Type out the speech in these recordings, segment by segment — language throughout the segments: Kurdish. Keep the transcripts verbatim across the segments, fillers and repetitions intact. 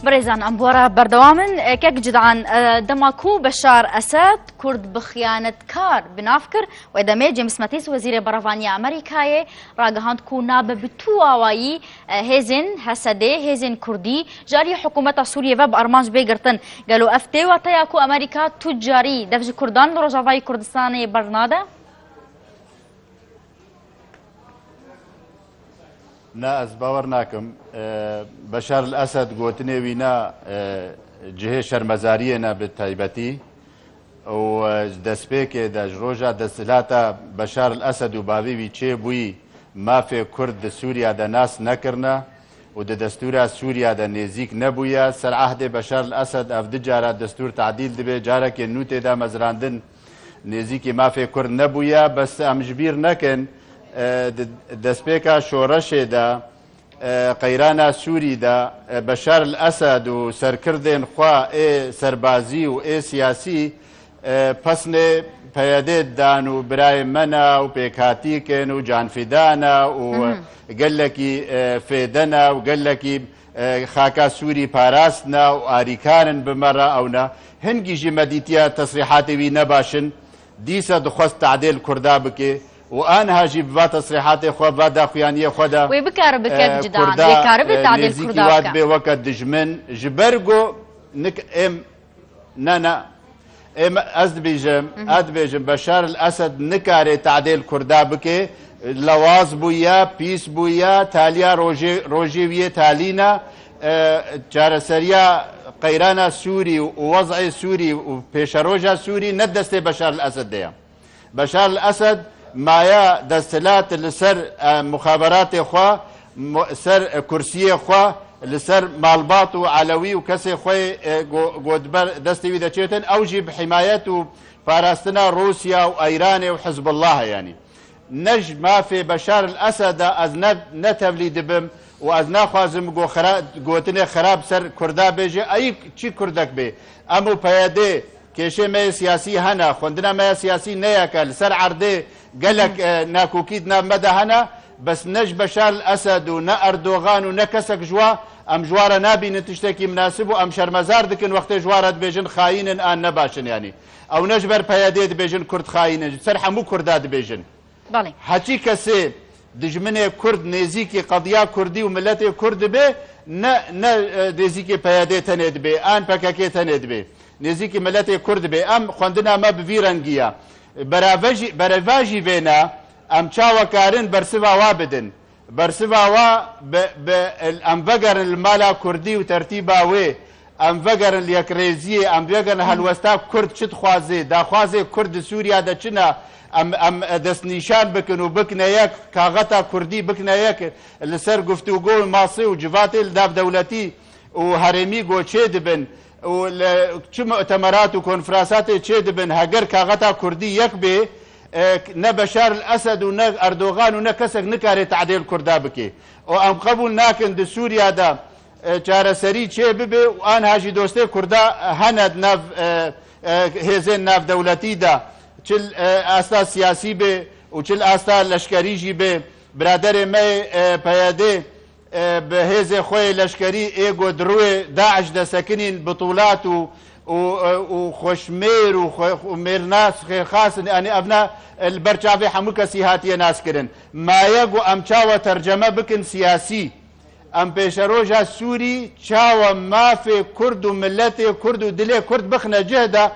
Birêzan, em bi we re berdewam in. Kek Cidan, e, dema ku Beşar Esed Kurd bi xiyanetkar bi nav kir, wê demê James Mattis, Wezîrê Berevanî ya Amerîkayê, ragihand ku nabe bi tu awayî, e, hêzên H S D'ê, hêzên Kurdî ji aliyê hikûmeta Sûriyê ve bi armanc bê girtin. Gelo ev tê wateya ku Amerîka tu carî dev ji Kurdan li Rojavayê Kurdistanê bernade? Na, ez bawer nakim. E, Beşar el Esed gotinê wî na, e, cihê şermezariyê ne bi taybetî. Û, e, ji destpêkê de, ji roja desthilata Beşar el Esed û bavê wî çêbûyî, mafê Kurd di Sûriya de nas nekirine û di destûra Sûriya de nêzîk nebûye. Ser ehdê Beşar el Esed ev du cara destûr tadîl dibe, carekê nû tê de mezrandin. Nêzîkî mafê Kurd nebûye, bes em ji bîr nekin, e, di destpêka şoreşê de, e, qeyrana Sûrî de, e, Beşar el Esed û serkirdên xwe ê serbazî û ê siyasî, e, pesnê P Y D dan û birayên me ne û pêkhatî kin û canfîdan e û gelekî, e, fêde ne û gelekî, e, xaka Sûrî parastine û arîkar in bi me re ew ne. Hingî jî me dîtiye tesrîhatê wî ne baş in. Dîsa dixwest tadê li Kurda bike û aniha jî bi va tesrîhatê xwe, va daxuyaniyê xwe de, Wê bikare bike e, Cidan, Kurda, wê karibe e, tadê li nêzîkî Kurda wa bike. Dibe weke dijmin. Ji ber ku nik êm, ne, ne. Êm, ez dibêjim, ez dibêjim, Beşar el Esed nikare tadê li Kurda bike, lewaz bûye, pîs bûye, taliya rojê, rojê wî yê talî ne, e, çareseriya qeyrana Sûrî û wez'ê Sûrî û pêşeroja Sûrî ne destê Beşar el Esed de ye. Beşar el Esed maye desthilat li ser, e, muxaberatê xwe, mu-, ser, e, kursiyê xwe, li ser malbat û elewî û kesê xwe, e, go-, gotber destê wî de çêtin. Ew jî bi himayet û parastina Rûsya û Îranê û Hizbullah e, yanî. Ne ji mafê Beşar el Esed e ez ne, ne tevlî dibim û ez naxwazim go-, xera-, gotinê xerab ser Kurda bêje. Eyî çi Kurdek bê? Em û P Y D kêşê me yê siyasî hene, xwendina me ya siyasî ne yek e, li ser erdê gelek, e, nakokî di nav me de hene, bes ne ji Beşar el Esed û ne Erdogan û ne kesek ji wa, em ji wa re nabînin tiştekî minasib û em şermezar dikin wextê ji wa re dibêjin xayîn in an ne baş in, yanî. Ew ne ji ber P Y D dibêjin Kurd xayîn in, ji ser hemû Kurda dibêjin. Belê. Heçî kesê dijminê Kurd nêzîkî qediya Kurdî û miletê Kurd dibe, ne, ne, e, nêzîkî P Y D tenê dibe, an P K K tenê dibe. Nêzîkî miletê Kurd dibe. Em xwendina me bi vî rengî ye. Berevejî-, berevajî vêne, em çawa karin bersiva wa bidin? Bersiva wa bi, bi, em vegerin li mala Kurdî û tertîba wê. Em vegerin li yekrêziyê, em vegerin helwesta Kurd çi dixwaze, daxwazê Kurd di Sûriya de çi ne, em, em destnîşan bikin û bikine yek, kaxeta Kurdî bikine yek, li ser guftûgo û masê û civatê li nav dewletî û herêmî go çê dibin û li çi mutemerat û konferansatê çê dibin, heger kaxeta Kurdî yek bê, e, ne Beşar el Esed û ne Erdogan û ne kesek nikare tadê li Kurda bike. Û em qebûl nakin di Sûriya de e, çareserî çê bibe û anha jî dostê Kurda hene di nav, e, e, hêzên navdewletî de, çi li, e, asta siyasî be û çi li asta leşkerî jî be. Biraderê me yê, e, P Y D, e, bi hêzê xwe yê leşkerî ê ku di rûyê DAIŞ de sekinîn, bitûlat û, û, e, û xweşmêr û xwe, û mêrnas xêrxas in, yanî ev ne, e, li ber çavê hemû kesî hatiye naskirin. Maye ku em çawa terceme bikin siyasî. Em pêşeroja Sûrî çawa mafê Kurd û miletê Kurd û dilê Kurd bixine cih de,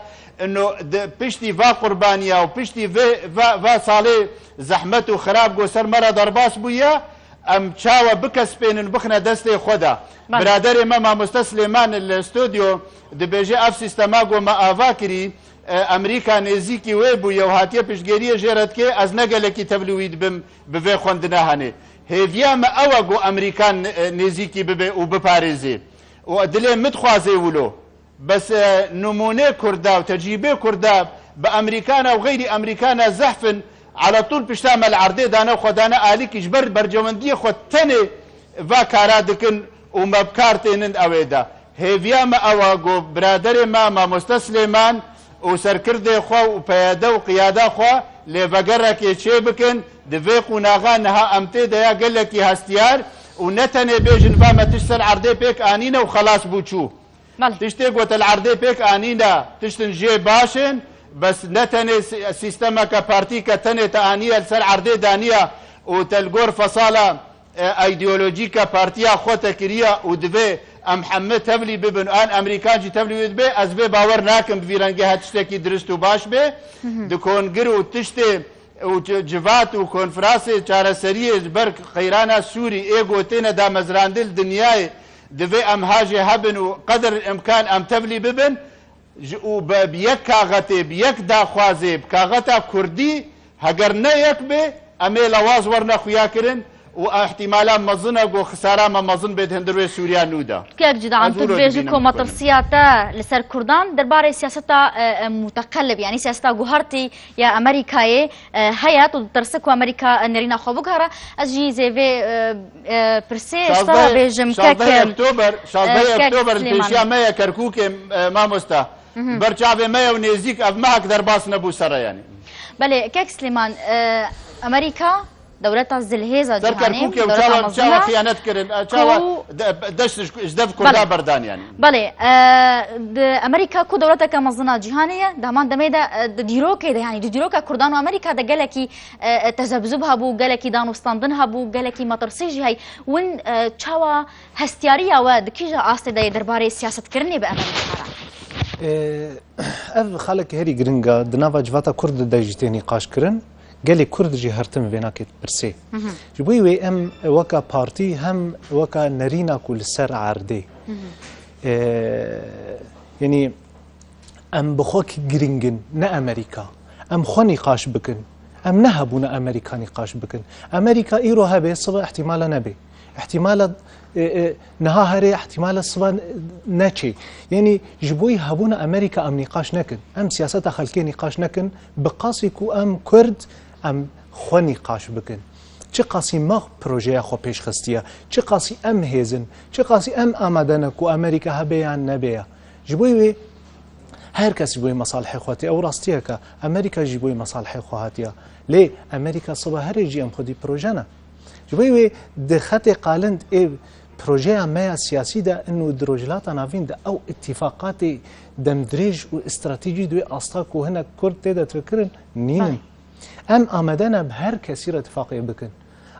ino di piştî va qurbaniya û piştî vê, va, va salê zehmet û xirab ku ser me re derbas bûye, em çawa bikespênin bixine destê xwe de. Belê. Biraderê me mamoste Silêman li stûdyo dibêje, ev sîstema ku me ava kirî, e, Amerîka nêzîkî wê bûye û hatiye piştgêriyê jê re dike, ez ne gelekî tevlî wî dibim, bi vê xwendina hene. Hêviya me ew e ku Amerîkan, e, nêzîkî bibe û biparêzê. Û dilê min dixwaze wilo. Bes, e, nimûnê Kurda û tecrîbê Kurda bi Amerîkana û xeyrî Amerîkana zehf in, ala tûl pişta me li erdê dane xwe dane alîkî ji ber bercewendiyê xwe tenê va kara dikin û me bi kar tênin ew ê de. Hêviya me ew e ku biraderê me mamoste Silêman û serkirdê xwe û P Y D û qiyada xwe lêvegerekê çê bikin, di vê qonaxa niha em tê de ya gelekî hestiyar û ne tenê bêjin va me tişt ser erdê pêk anîne û xelas bû çû. Belê. Tiştê ku te li erdê pêk anîne, tiştin jê baş in, bes ne tenê si-, sîstemeke partî ke tenê te aniye li ser erdê daniye û te li gor fesala, e, îdeolojîke partiya xwe te kiriye û divê em hemî tevlî bibin, an Amerîkan jî tevlî wê dibe, ez vê bawer nakim bi vî rengê he tiştekî dirist û baş bê. Di kongir û tiştê û ci-, civat û konferansê çareseriyê ji ber qeyrana Sûrî ê gotêne damezrandin li dinyayê, divê em hajê hebin û qedir îmkan em tevlî bibin, ji, û be-, bi yek kaxetê, bi yek daxwazê, bi kaxeta kurdî, heger ne yek bê, em ê lawaz werine xuya kirin û ihtimala mezin e ku xisara me mezin bê di hundir wê Sûriya nû de. Kek Cidan, tu dibêjî ku metirsiya te li ser kurdan derbarê siyaseta, e, e, muteqelib, yanî siyaseta guhertî ya Amerîkayê, e, heye, tu ditirsi ku Amerîka, e, nêrîna xwe biguhere. Ez jî zêvê, e, e, pirsê ji te re bêjim, kek, şazdehê Oktober, şazdehê e, kek Oktober li Silêman. Pêşiya me ye Kerkûkê, e, mamosta. Ber çavê me ye û nêzîk ev mehek derbas nebû sere yanî. Belê, kek Silêman, e, Amerîka dewleta zilhêza cîhanê, Kerkûkê û dewleta çawa, mezin çawa e, xiyanet kirin, e, çawa ku de-, deşt ji, ji dev kurda berdan yanî. Belê, e, di Amerîka ku dewleteke mezin a cîhanê ye, di heman demê de, e, di dîrokê de, yanî di dîroka kurdan û Amerîka de gelekî, e, e, tezebzub hebû, gelekî danûstandin hebû, gelekî metirsî jî hey. Win, e, çawa hestiyariya we di kîja astê de ye derbarê siyasetkirinê bi Amerîka re? E, ev xaleke herî giring e, di nava civata kurd de jî tê nîqaş kirin. Gelê kurd jî her tim vê nake pirsê. Ji bo wê em weka partî hem weka nerîna ku li ser erdê, e, yanî em bi xwe ki giring in, ne Amerîka. Em xwe nîqaş bikin. Em ne hebûna Amerîka nîqaş bikin. Amerîka îro hebe, sibe ihtimala nebe. Îhtimala, e, e, niha here, îhtimala siba neçê. Yanî ji bo hebûna Amerîka em nîqaş nekin. Em siyaseta xelkê nîqaş nekin. Bi qasî ku em Kurd, em xwe nîqaş bikin. Çi qasî me projeya xwe pêş xistiye, çi qasî em hêz in, çi qasî em amade ne ku Amerîka hebe yan nebe ya. Ji bo wê her kes ji bo mesalihê xwe tê. Ew rastiyek e. Amerîka jî ji bo mesalihê xwe hatiye. Lê Amerîka siba herê jî em xwedî proje ne. Ji bo wê di xetê qalind ê projeya me ya siyasî de ino di Rojhilata Navîn de ew îtîfaqatê demdirêj û stratejî di wê asta ku hinek Kurd tê de difikirin nînin. Em amade ne bi her kesî re tifaqê bikin.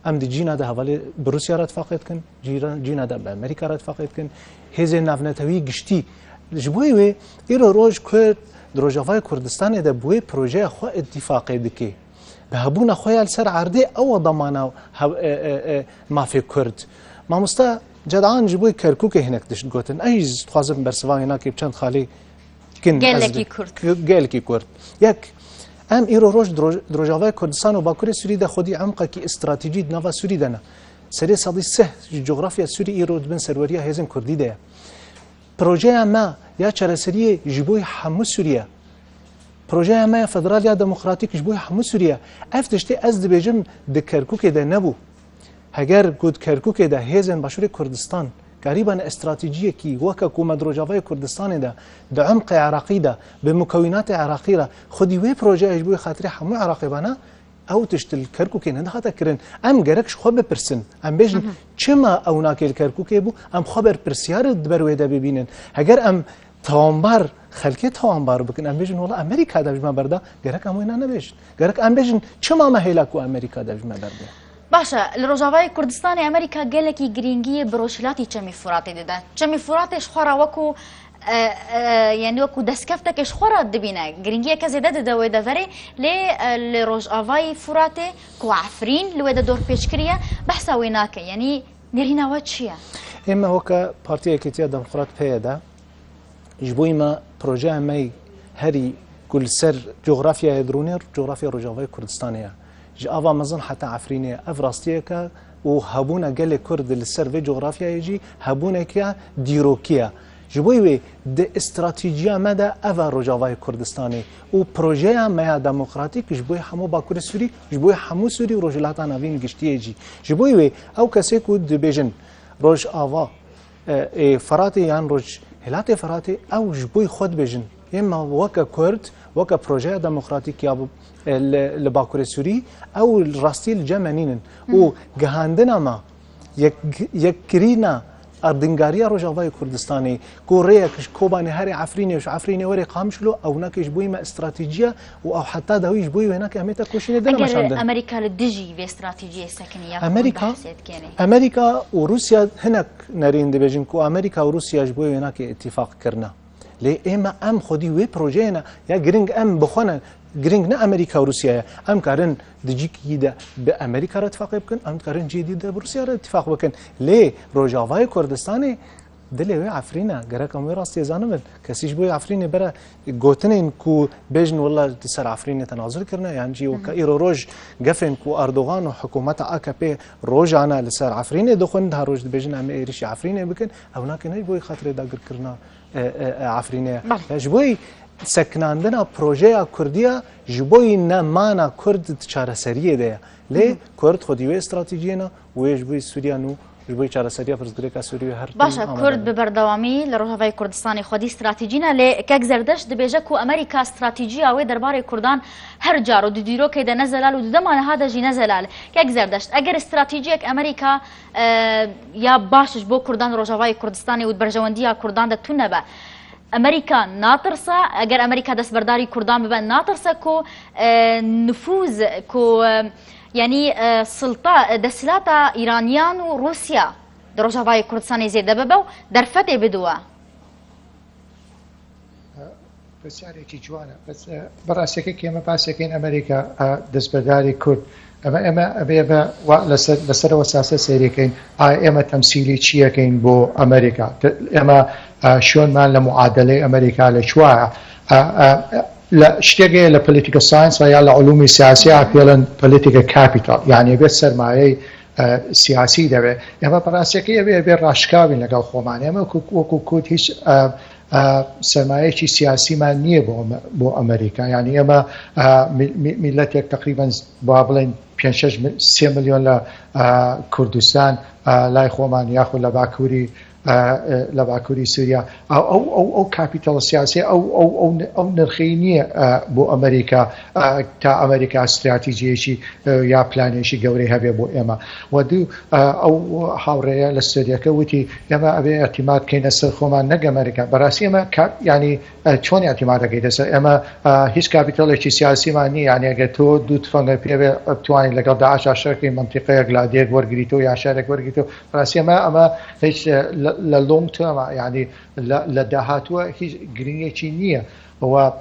Em di cîna de hevalê bi Rûsya re tifaqê dikin, cîra-, cîna de bi Amerîka re tifaqê dikin. Hêzên navnetewî giştî. Ji bo wê îro roj Kurd di Rojavayê Kurdistanê de bi wê projeya xwe îtîfaqê dike. Bi hebûna xwe ya li ser erdê ew a damana hev-, e, e, e, mafê Kurd. Mamosta Cedan ji bo Kerkûkê hinek tişt gotin. Ez jî dixwazim bersiva wê nake bi çend xalê kin ez Gelekî bi-, Kurd. Gelekî Kurd. Yek, em îro roj di roj-, di Rojavayê Kurdistan û Bakurê Sûrî de xwedî emqekî stratejî di nava Sûrî de ne. Serê sedî sih ji cografya Sûrî îro di bin serweriya hêzên Kurdî de ye. Projeya me ya çareseriyê ji bo hemû Sûriye. Projeya me ya federal ya demokratîk ji bo hemû Sûriye. Ev tiştê ez dibêjim di Kerkûkê de nebû. Heger ku di Kerkûkê de hêzên Başûrê Kurdistan karîbane stratejiyekî weke ku me di Rojavayê Kurdistanê de, di emqê Iraqî de, bi mukewînatê Iraqî re, xwedî wê projeyê ji bo xatirê hemû Iraqê bana, ew tişt li Kerkûkê nedihate kirin. Em gerek ji xwe bipirsin. Em bêjin, çima ew nake li Kerkûkê bû? Em xwe berpirsiyar di ber wê de bibînin. Heger em tawanbar, xelkê tawanbar bikin, em bêjin, wela Amerîka dev ji me berda, gerek em wêna nebêjin. Gerek em bêjin, çima me hêla ku Amerîka dev ji me berde? Baş e, li Rojavayê Kurdistanê Amerîka gelekî girîngiyê bi Rojhilatî Çemê Furatê dide. Çemê Furatê ji xwe re wekû, e, e, yanî wekû destkeftekê ji xwe re dibîne. Girîngiyeke zêde dide wê deverê, lê, e, li Rojavayê Furatê ku Efrîn li wê de dorpêç kiriye, behsa wê nake. Yanî nêrîna we çi ye? Ê me weke Partiya Yekîtiya Demokrat, P Y D, Ji bo me projeya me herî ku li ser cografyayê dirûnê, cografya Rojavayê Kurdistanê ye. Ji ava mezin heta Efrînê ye. Ev rastiyek e û hebûna gelê Kurd li ser vê cografyayê jî hebûneke dîrokî ye. Ji bo wê di stratejiya me de ev e Rojavayê Kurdistanê û projeya me ya demokratîk ji bo hemû Bakurê Sûrî, ji bo hemû Sûrî û Rojhilata Navîn giştiyê jî. Ji bo wê ew kesê ku dibêjin Rojava e, ê Firatê yan Rojhilatê Firatê, ew ji bo xwe dibêjin. Ê me weke Kurd, weke projeya demokratîk ya bi-, e, li, li Bakurê Sûrî, ew rastî li cem me nînin. Û gihandina me, Yek, yekkirîna erdingariya Rojavayê Kurdistanê, ku rêyek ji Kobanê herê Efrînê û ji Efrînê werê Qamişlo, ew nake ji bo me stratejiya û ew heta dawî ji bo wê nake em ê tekoşînê dene Eger meşandin. Amerîka li dijî vê stratejiyê sekiniya ku Amerîka, behsê dikenê. Amerîka û Rûsya hinek nerîn dibêjin ku Amerîka û Rûsya ji bo wê nake îtîfaq kirina. Lê ême em xwedî wê projeyê ne, ya giring em bi xwe ne, giring ne Amerîka û Rûsya ye. Em karin di cîkî de bi Amerîka re tifaqê bikin, em dikarin cî dî de bi Rûsya re tifaq bikin. Lê Rojavayê Kurdistanê dilê wê Efrîn e. Gerek em wê rastiyê zanibin. Kesî ji bo Efrînê bere gotinên ku bêjin wela di ser Efrînê tenazul kirine, yan jî weke îro roj gefên ku Erdogan û hikûmeta A K P rojane li ser Efrînê dixwin, daha roj dibêjin em ê êrîşî Efrînê bikin, ew nake ne ji bo xatirê dagirkirina e, e, e, Efrînê ye. Belê. Ya ji bo sekinandina projeya Kurdiya, ji bo nemana Kurd di çareseriyê de ye. Lê Kurd xwedî wê stratejiyê ne, wê ji bo Sûriya nû, ji bo çareseriya pirsgirêka Sûriyê her tim Baş e, amade Kurd ne. Bi berdewamî li Rojavayê Kurdistanê xwedî stratejî ne, lê Kek Zerdeşt dibêje ku Amerîka stratejiya wê derbarê Kurdan her car û di dîrokê de ne zelal û di dema niha de jî ne zelal. Kek Zerdeşt, eger stratejiyek Amerîka, e, ya baş ji bo Kurdan Rojavayê Kurdistanê û di berjewendiya Kurdan de tune be, Amerîka natirse, eger Amerîka destberdarî Kurdan bibe, natirse ku, e, nifûz, ku, e, yanî, e, silta, e, desthilata Îraniyan û Rûsya di Rojavayê Kurdistanê zêde bibe û derfetê bide we? Pirsiyarێکی جوانە. بەس، ئە، بەڕاستیەکەی کە ئێمە باسێکەین ئەمریکا، ئە، دەستبەرداری کورد. ئەمە، ئێمە ئەبێ بە، وا-، لەسەر، لەسەرەوە سیاسەت سەیرەکەین. ئایا ئێمە تەمسیلی چیەکەین بۆ ئەمریکا؟ ت-، ئێمە، ئە، شوێنمان لە معادلەی ئەمریکا لە کوایە؟ ئە، ئە، لە شتێک هەیە لە political science یا لە علومی سیاسی پێڵێن political capital، یعنی بێت سەرمایەی، ئە، سیاسی دەوێت. ئێمە بەڕاستیەکەی ئەبێ، ئەبێ ڕاشکاوین لەگەڵ خۆمان. ئێمە وەکو، وەکو کورد هیچ، ئە، ئە، سەرمایەکی سیاسیمان نییە بۆ ئەمە-، بۆ ئەمریکا. یعنی ئێمە، ئە، می-، می-، میلەتێک تقریباً با بڵێن پێنج شەش مل-، سێ ملیۆن لە، ئە، کوردستان، ئە، لای خۆمان یاخود لە باکووری، ئە، ئە، لە باکووری سووریا. ئەو، ئەو، ئەو، ئەو کاپیتاڵ سیاسی، ئەو، ئەو، ئەو ن-، ئەو نرخەی نییە، ئە، بۆ ئەمریکا، ئە، تا ئەمریکا استراتیجیەکی، ئە، یا پلانێکی گەورەی هەبێ بۆ ئێمە. و دوو، ئە، ئەو هاوڕێیە لە سوێدیەکە وتی، ئێمە ئەبێ ئەتیماد بکەینە سەر خۆمان، نەک ئەمریکا. بەڕاستی ئێمە کا-، یعنی، ئە، چۆن ئەتیماد دەکەیتە سەر؟ ئێمە، ئە، هیچ کاپیتاڵێکی سیاسیمان نییە. یعنی ئەگەر تۆ دوو تفەنگە پێ بێ، بتوانین لەگەڵ داعشا شەرکی منتیقەیەک لادێک وەرگریتەوە یا شارێک وەرگریتەوە. بەڕاستی ئەمە، ئەمە هیچ، ئە، لە، لە long term، یعنی لە، لە داهاتووە هیچ گرنگێکی نییە. و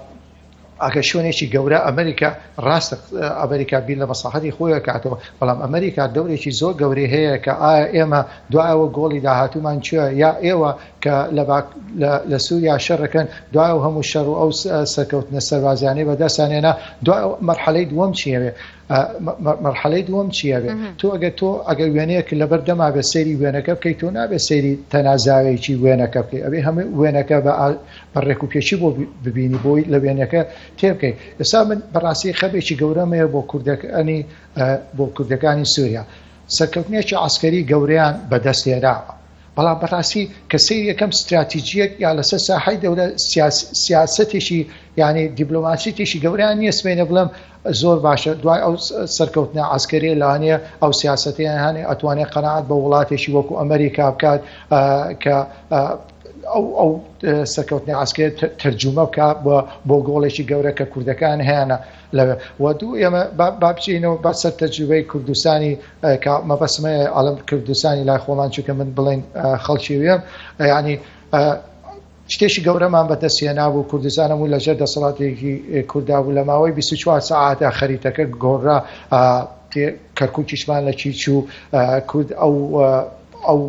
ئەگەر شوێنێکی گەورە ئەمریکا، ڕاستە، ئەمریکا بیر لە مەسلحەتی خۆی کاتەوە، بەڵام ئەمریکا دەورێکی زۆر گەورەی هەیە کە ئایا ئێمە دوایەوە گۆڵی داهاتوومان چیە؟ یا ئێوە کە لە باک-، لە، لە سووریا شەڕەکەن، دوای ئەو هەموو شەڕ و ئەو س-، سەرکەوتنە سەربازیانەی بەدەستانێنا، دوای ئەو مەرحەلەی دووەم چیەوێ؟ ئە، مە-، مە-، مەرحەلەی دووەم چیەوێ؟ تۆ ئەگەر، تۆ ئەگەر وێنەیەک لە بەر دەما بێ سەیری وێنەکە بکەیت، تۆ نابێ سەیری تەنازاوێکی وێنەکە بکەیت. ئەبێ هەموو وێنەکە بە ئا-، بە ڕێک و پێچی بۆ بی-، ببینی، بۆی لە وێنەکە تێبکەیت. ئێستا من بەڕاستی خەبێکی گەورەمەیە بۆ کوردەکانی، ئە، بۆ کوردەکانی سووریا. سەرکەوتنێکی عەسکەری گەورەیان بەدەست هێناوە. بەڵام بەڕاستی کە سەیری یەکەم استراتیجیەک یا لەسەر ساحەی دەورە سیاس-، سیاسەتێکی، یعنی دیبلۆماسیتێکی گەورەیان نییە، سبەینە بڵێم زۆر باشە. دوای ئەو س-، سەرکەوتنە عەسکەریە لەوانەیە ئەو سیاسەتەیان هەنێ ئەتوانێت قەناعەت بە وڵاتێکی وەکو ئەمریکا بکات، ئە، کە، ئە، ئەو، ئەو، ئە، سەرکەوتنە عەسکەریە تە-، تەرجومە بکات بۆ، بۆ گۆڵێکی گەورە کە کوردەکان هەیەنە لەوێ. و دوو، ئێمە با، با بچینەوە بە سەر تەجروبەی کوردستانی، ئە، کە مەبەستمە ئەڵم کوردستانی لای خۆمان، چونکە من بڵێن، ئە، خەڵکی وێم، ئە، یعنی، ئە، شتێکی گەورەمان بەدەستهێنا بوو، کوردستان هەموو لەژێر دەسەڵاتێکی، ئە، کووردا بوو. لە ماوەی بیست و چوار سەعاتە خەریتەکە گۆڕا، ئە، تێ-، کەرکووکیشمان لە چی چوو، ئە، کورد ئەو، ئە، ئەو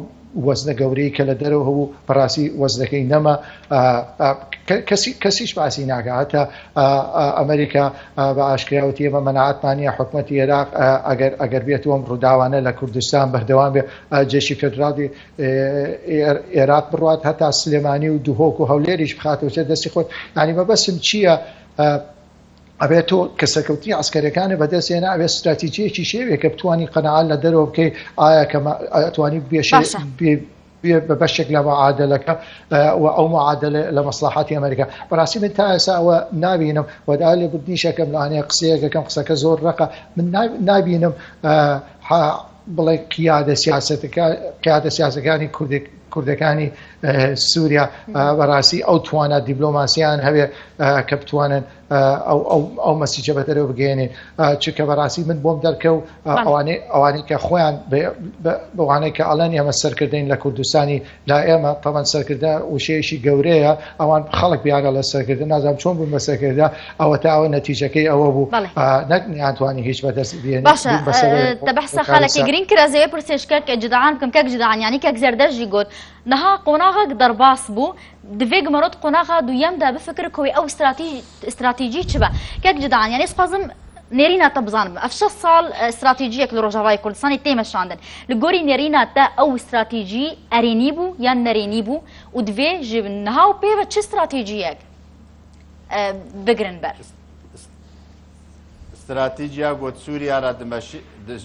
وەزنە گەورەی کە لە دەرەوە هەبوو، بەڕاستی وەزنەکەی نەما. ئە، ئە، کە-، کەسی-، کەسیش باسی ناکە. هەتا، ئە، ئە، ئەمریکا، ئە، بە ئاشکراوەتی ئێمە مەناعەتمان نییە، حکومەتی عێراق، ئە، ئەگەر، ئەگەر بێت ئەم ڕووداوانە لە کوردستان بەردەوام بێ، ئە، جێشی فێدراڵی، ئێ، ئێ-، عێراق بڕوات هەتا سلێمانی و دهۆک و هەولێریش بخاتەوە سەر دەستی خۆی. یعنی مەبەستم چییە؟ ئە، ئەبێت تۆ کە سەرکەوتنی عەسکەرەکانی بەدەست هێنا، ئەبێت استراتیجیەکی شێوێ کە بتوانی قەنەعات لە دەرەوە بکەی، ئایا کە مە-، ئەتوانی بێشێ-، باشە. بێ-، بێ بە بەشێک لە معادلەکە، ئە، و ئەو معادلە لە مەسلحاتی ئەمریکا. بەڕاستی من تا ئێستا ئەوە نابینم، و دا لێ بردنیشەکەم لەوانەیە قسەیەکەکەم، قسەکە زۆر ڕقە. من ناب-، نابینم، ئە، حا-، بڵێ قیادە سیاسەتەکە، قیادە سیاسەکانی کوردەکانی سووریا بەڕاستی ئەو توانا دیبلۆماسیان هەوێ کە بتوانن ئەو مەسیجە بەدەرەوە بگەێنێ. چونکە بەڕاستی من بۆم دەرکەو ئەوانەی کە خۆیان بەوانەی کە ئەڵێن ئێمە سەرکردین لە کوردستانی، لا ئێمە تەبەن سەرکردە وشەیەکی گەورەیە، ئەوان خەڵک بیانە لە سەرکردە، نازانم چۆن بوون بە سەرکردە، ئەوە تا ئەوە نەتیجەکەی ئەوە بوو. نەک نیانتوانی هیش بەدەست بێن. باشە، تە بەحسە خالەکی گرنگ کرە زەوێ پرسێشکەک جدعان بکەم کەک جدعان یانی کەک زەردەژی گوت نەها قۆناغەک دەرباس بوو. Divê ku merot qonaxa duyem de bifikir ku wê ew stratî- stratîcî çi be? Kek Cidan, yanî ez xwazim nêrîna te bizanim. Ev şeş sal e, stratîciyek li Rojavayê Kurdistanê tê meşandin. Li gorî nêrîna te ew stratîcî erênî bû yan nerênî bû û divê ji niha û pê ve çi stratîciyek e, bigirin ber? Stratejiya got Sûriya re dimeşi, di,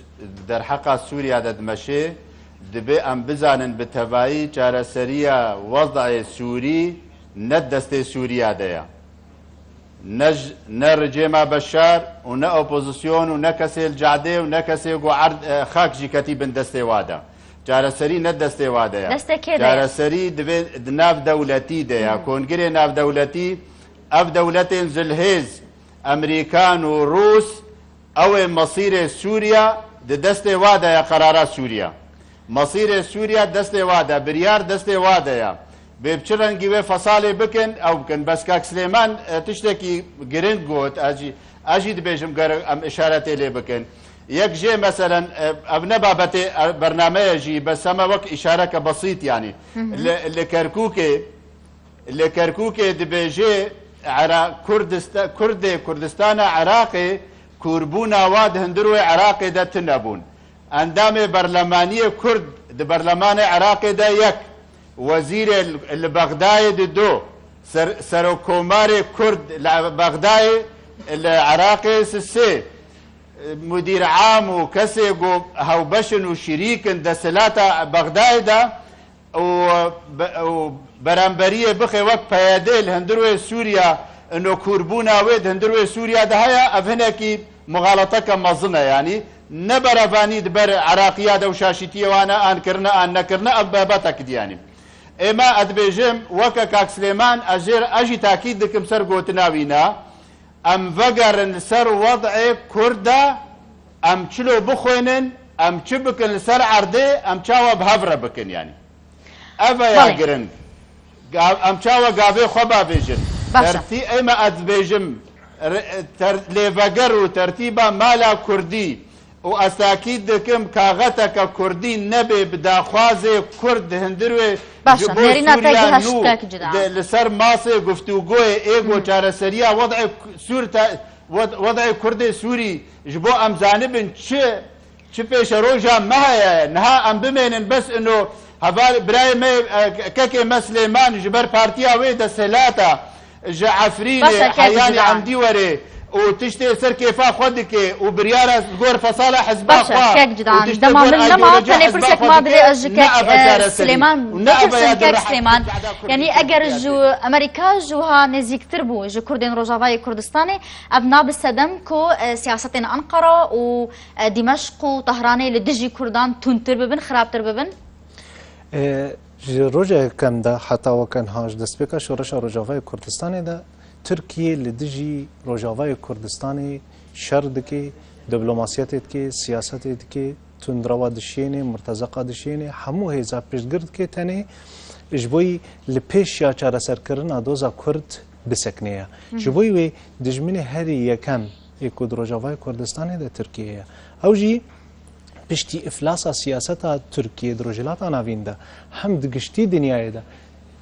derheqa Sûriya de dimeşê, dibê em bizanin bi tevayî çareseriya wezayê Sûrî ne destê Sûriya de ye. Ne, ne rejêma Beşar û ne opozisyon û ne kesê li cadê û ne kesê ku erd, e, xak jî ketî bin destê wa de. Çareserî ne destê wa de ye. Destê kê de ye? Çareserî divê di nav dewletî de ye. Kongirê navdewletî, ev dewletên zilhêz, Emerîkan û Rûs, ew ê mesîrê Sûriya di destê wa de ye, qerara Sûriya. Mesîrê Sûriya destê wa de, biryar destê wa de ye. Bê bi çi rengî wê fesalê bikin, ew bikin. Bes kak Silêman e, tiştekî giring got, ez jî, ez jî dibêjim ger em îşaretê lê bikin. Yek jê meselen, e, ev ne babetê e, bernameye jî, bes heme wek îşareke besît yanî. Li, li Kerkûkê, Li Kerkûkê dibêje, Era-, Kurdista-, Kurdê Kurdistana Iraqê kûrbûna wa di hundir wê Iraqê de tune bûn. Endamê berlemaniyê Kurd di berlemanê Iraqê de yek, wezîrê li Bexdayê di du, ser-, serokkomarê Kurd li Bexdayê li Iraqê si sê, mudîr am û kesê ku hewbeş in û şirîk in desthilata Bexdayê de, û be-, û beramberiyê bixê wek PYD li hundir wê Sûriya, ino kûrbûna wê di hundir wê Sûriya de heye, ev hinekî muxaleteke mezin e, yanî ne berevanî di ber Iraqiya de û şaşîtiyê wan e, an kirine an nekirine, ev bebetek diyanî. Ê me, ez dibêjim, weke kak Silêman, ez jê re, ez jî takîd dikim ser gotina wî ne, em vegerin li ser wed'ê Kurd de, em çilo bixwênin, em çi bikin li ser erdê, em çawa bi hev re bikin, yanî. Ev e ya Belê. giring. Gav-, em çawa gavê xwe bavêjin? Baş e. Tertî-, ê me ez dibêjim, re-, ter-, lêveger û tertîba mala Kurdî û ez takîd dikim, kaxeteke Kurdî nebe bi daxwazê Kurd di hundir wê Baş e, ji bo nêrîna te Sûriya gihaşt nû kek Cidan. de li ser masê guftûgoyê ê go çareseriya wed'ê Sûr te-, wed-, wed'ê Kurdê Sûrî ji bo em zanibin çi Çi pêşeroja me heye? Niha em bimênin bes ino heval birayê me, e, kekê me Silêman ji ber partiya wê desthilata ji Efrînê, Baş e, kek Heyanî Cidan. Emdî were û tiştê ser kêfa xwe dike û biryara li gor fesala hizba Baş e, xwe kek û Cidan. tiştê Dema gor min nema, ideolojiya tenê hizba pirsek xwe ma dike, divê ez ji ne kek, eve e, çareserî Silêman û ne eve bipirsim, kek çareserî. Silêman. Û ne Yani eve eger çareserî. ji Amerîka ji wiha nêzîktir bû ji Kurdên Rojavayê Kurdistanê, ev nabe sedem ku, e, siyasetên Ankara û E, Dîmeşq û Tehranê li dijî Kurdan tundtir bibin, xirabtir bibin? E, ji roja yekem de heta weke niha ji destpêka şoreşa Rojavayê Kurdistanê de Tirkiye li dijî Rojavayê Kurdistanê şer dike, diplomasiyetê dike, siyasetê dike, tundrewa dişênê, murtezeqa dişênê, hemû hêza piştgir dike, tenê ji bo yî li pêş ya çareserkirina doza Kurd bisekine ye. Ji bo yî wê dijminê herî yekem ê ku di Rojavayê Kurdistanê de Tirkiye ye. Ew jî piştî îflasa siyaseta Tirkiye di Rojhilata Navîn de hem di giştî dinyayê de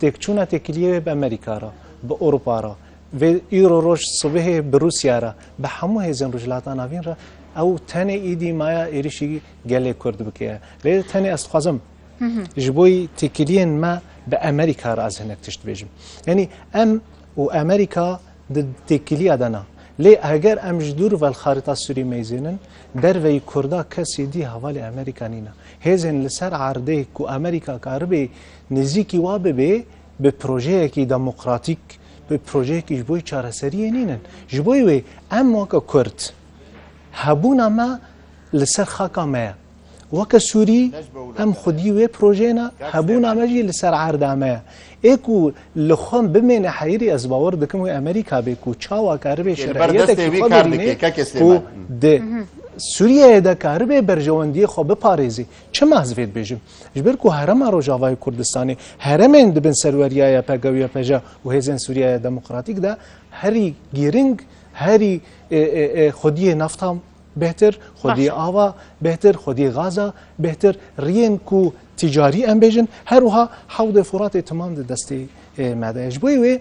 têkçûna têkiliyê wê bi Amerîka re, bi Ewropa re, vê îro roj sibihê bi Rûsya re, bi hemû hêzên Rojhilata Navîn re ew tenê îdî maya êrişî gelê Kurd bike. Lê tenê ez dixwazim ji bo yî têkiliyên me bi Amerîka re ez hinek tişt bêjim. Yanî em û Amerîka di têkiliya de ne. Lê heger em ji dûr ve li xarîta Sûrî meyzênin, derveyî Kurda kesê dî hevalê Amerîka nîne. Hêzên li ser erdê ku Amerîka karibe nêzîkî wa bibe, bi projeyekî demokratîk, bi projeyekî ji bo çareseriyê nînin. Ji bo wê em weke Kurd hebûna me li ser xaka me ye. Weke Sûrî, em xwedî wê projeyê ne, hebûna me jî li ser erda me ye. Ê ku li xwe bimêne heyirî, ez bawer dikim wê Amerîka bê ku çawa karibe şer'iyeteke xwe birînê ku di Sûriyeyê de karibe berjewendiyê xwe biparêzê. Çima ez vê dibêjim? Ji ber ku herêma Rojavayê Kurdistanê, herêmên di bin serweriya Y P G û Y P J û Hêzên Sûriyeya Demokratîk de herî giring, herî, e, e, e, xwediyê nefta bêhtir, xwediyê ava bêhtir, xwediyê gaza bêhtir, riyên ku ticarî em bêjin, her wiha Hewdê Furatê temam di destê, e, me de ye. Ji bo wê,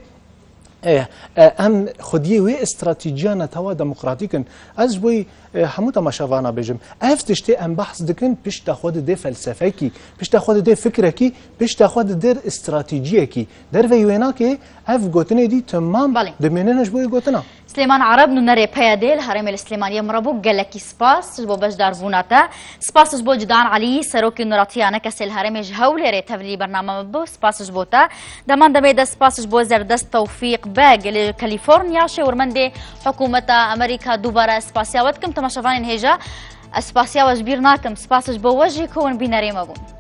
e, e, em xwediyê wê stratejiya netewa demokratîk in. Ez ji bo, e, hemû temaşevana bêjim. Ev tiştê em behs dikin, pişta xwe didê felsefekî, pişta xwe didê fikrekî, pişta xwe didê stratejiyekî. Derveyî wê nake, ev gotinê dî temam Belê. Dimênine ji bo wê gotina. Silêman Ereb, nûnerê P Y D'ê li herêmê li Silêmaniyê min re bû, gelekî spas ji bo beşdarbûna te. Spas ji bo Cidan Elî, serokê Nûratiya Nekesê li herêmê ji Hewlêrê tevlî bernama min bû. Spas ji bo te. Deman demê de spas ji bo Zerdest Tewfîq Beg li Kalîforniya, şêwirmendê hikûmeta Amerîka. Dubare ez spasiya we dikim. Temaşevanên hêja, ez spasiya we ji bîr nakim. Spas ji bo we jî ku hûn bînerê me bûn.